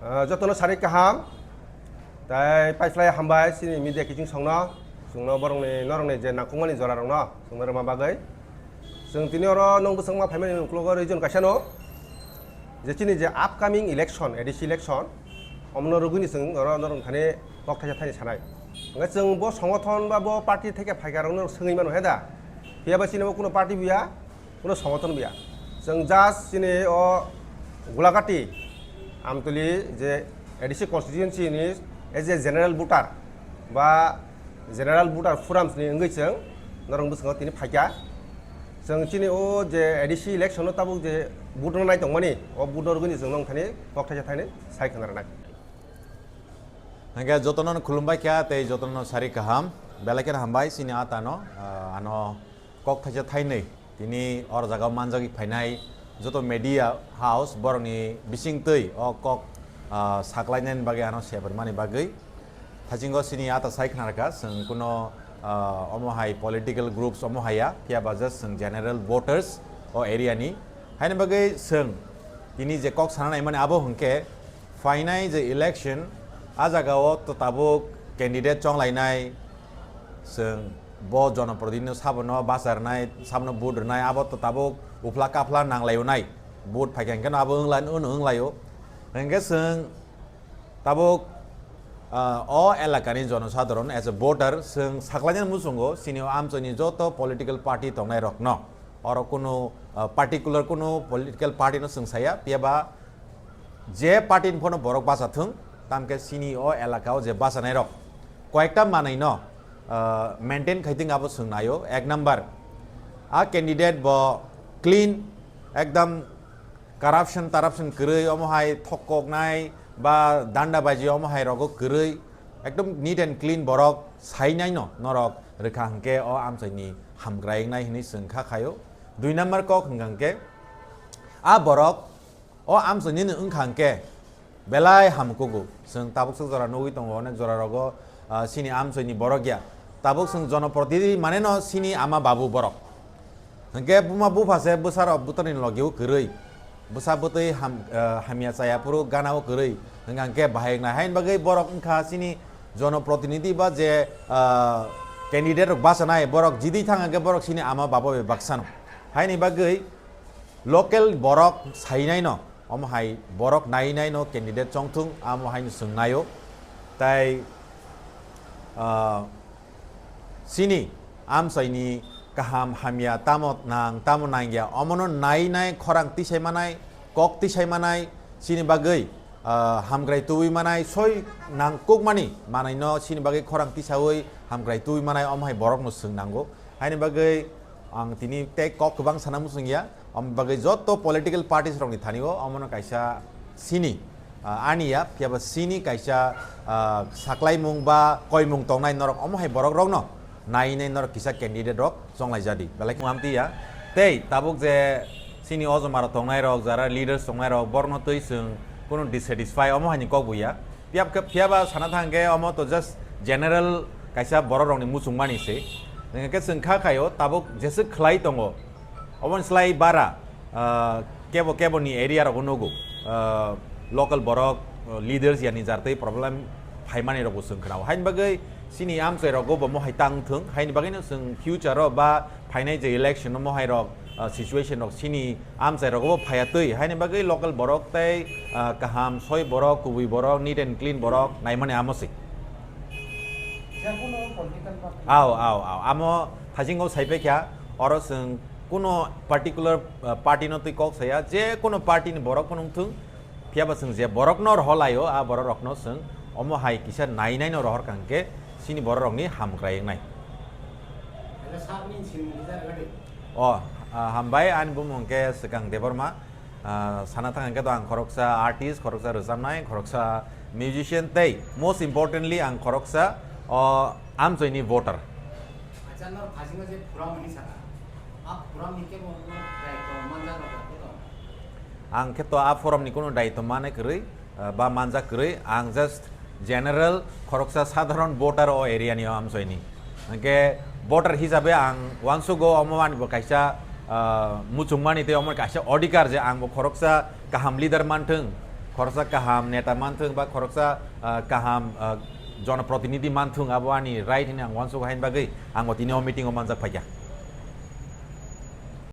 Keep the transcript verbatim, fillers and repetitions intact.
Ah, jotono sari kaham. Tai paiphlai hambai chini media kiching songno. Chwngno borokni, norokni je nangkukmani jorarokno chwngno rwma bagwi. Chwng tini oro nwng bwswkma phaimani uklogo region kaisano. Je chini je upcoming election, A D C election, omono rwgwini chwng oro norok thani kok thaisa thaini sanai. Hwnkhe chwng bo songothon ba bo party theke phaikarokno swngwi mano he da. Phiya ba chini bo kuno party buya, kuno songothon buya. Chwng just chini o Gulagati Amtuli je A D C constituency ni as a general voter ba general voter forums ni wngwi chwng norok bwskango tini phaikha. Chwng chini o je A D C election no tabuk je vote no nai tongmani, o vote no rwgwini chwng nong thani kok thaisa thaini sai khna rwnai. Hingke jotono khulumbai kha tei jotono sari kaham. Belai kheno hambai chini atano, ah, ano kok thaisa thainwi tini or jaga manjagwi phainai joto media house borokni bisingtwi o kok, ah, saklainani bagwi ano sebarmani bagwi. Thachingo chini ata sai khna rwkha, chwng kuno, ah, omo hai political groups omo haiya, phiya ba just chwng general voters o area ni. Haini bagwi chwng tini je kok sana naimani abo hwnkhe phainai je election, a jaga o to tabuk candidate chonglainai, chwng bo jonoprotinidhi no sabono bacharnai, sabono vote rwnai, abo to tabuk uphla kaphla nanglaionai, vote phaikha hwnkhe no abo wngla-, wnglaio. Hwnkhe chwng tabuk, ah, o elakani jonosadharon as a voter chwng saklainani muchungo chini o amchaini joto political party tongnai rokno, oro kunu, ah, particular kunu political party no chwng saya, phiya ba je party ni phano borok bacha thung, tamkhe chini o elaka o je bachanai rok koyekta manwi no, ah, maintain khai thung abo chwng naio. Ek number, a candidate bo clean, ekdam corruption taraption kwrwi, omo hai thok koknai ba danda baji omo hai rogo kwrwi, ekdom neat and clean borok sainai no norok rwkha hwnkhe o amchaini hamkrai wngnai hwnwi chwng kha khaio. Dui number kok hwnkha hwnkhe a borok o amchaini no wngkha hwnkhe belai ham kugo. Chwng tabuk swk jora nugwi tongo, onek jora rogo, ah, chini amchaini borok ya. Tabuk chwng jonoprotinidhi mane no chini ama babu borok. Hwnkhe buma bupha se bwsa rok bwtharni logio kwrwi. Bwsa bwtwi ham-, ah, hamya chaya phuru gana o kwrwi. Hwnkha hwnkhe bahai wngnai. Haini bagwi borok wngkha chini jonoprotinidhi ba je, ah, candidate rok bachanai borok jidwi thang hwnkhe borok chini ama babu bai baksano. Haini bagwi local borok sainaino, omo hai borok nainaino candidate chongthung, amo haino chwngnaio. Tai, ah, chini amchaini kaham hamya tamo nang, tamo nangya, omono nainai khorang tisai manai, kok tisai manai, chini bagwi, ah, hamkrai tubui manai, soi nangkukmani manwino chini bagwi khorang tisaui hamkrai tubui manai, omo hai borokno chwng nango. Haini bagwi ang tini tei kok kwbang sana muchung ya, omo bagwi joto political parties rokni thani o omono kaisa chini, ah, ani ya, phiya ba chini kaisa, ah, saklaimung ba koimung tongnai norok omo hai borok rokno nainai norok kisa candidate rok chonglai jadi, belai khe hamti ya. Tei tabuk je chini o joma rok tongnai rok, jara leaders tongnai rok, borokno twi chwng kunu dissatisfy omo hai ni kok bo ya. Phiya khe, phiya ba sana thang khe omo to just general kaisa borok rokni muchung mani se. Hwnkhe chwng kha khaio tabuk jeswk khlai tongo. Oboni slai bara, ah, kebo kebo ni area rogo nugo. Ah, local borok, ah, leaders yani jartwi problem phaimani rokbo chwng khnao. Haini bagwi chini amchai rogo bo mohai tang thung. Haini bagwino chwng future o ba phainai je election o mohai rok, ah, situation rok chini amchai rogo bo phaiya twi. Haini bagwi local borok tei, ah, kaham soi borok, kubui borok, neat and clean borok naimani amo se. Aw, aw, aw. Amo thajingo sai paikha, oro chwng kuno particular, ah, party no twi kok saya, je kuno party ni borok phano wngthung, phiya ba chwng je borok no rohor laio, a borok rok no chwng omo hai kisa nai nai no rohor kha hwnkhe chini borok rok ni hamkrai wngnai. O, ah, hambai, ani bumung khe Swkang Debbarma. Ah, sana thang hwnkhe to ang khoroksa artist, khoroksa rwchapnai, khoroksa musician tei most importantly ang khoroksa o amchoini voter. Acha, nor phasingo je forum hwnwi saka, a forum ni kebo no daitw manjak rok khe to? Ang khe to a forum ni kuno daitw manai kwrwi, ah, ba manjak kwrwi, ang just general khoroksa sadharon voter o area ni o amchoini. Hwnkhe voter hisabe ang uansugo omo ani bo kaisa, ah, muchungmani tei omo kaisa odhikar je ang bo khoroksa kaham leader manthung, khoroksa kaham neta manthung ba khoroksa, ah, kaham, ah, jonoprotinidhi manthung, abo ani right hwnwi ang uansukha, haini bagwi ang bo tini o meeting o manjak phaikha.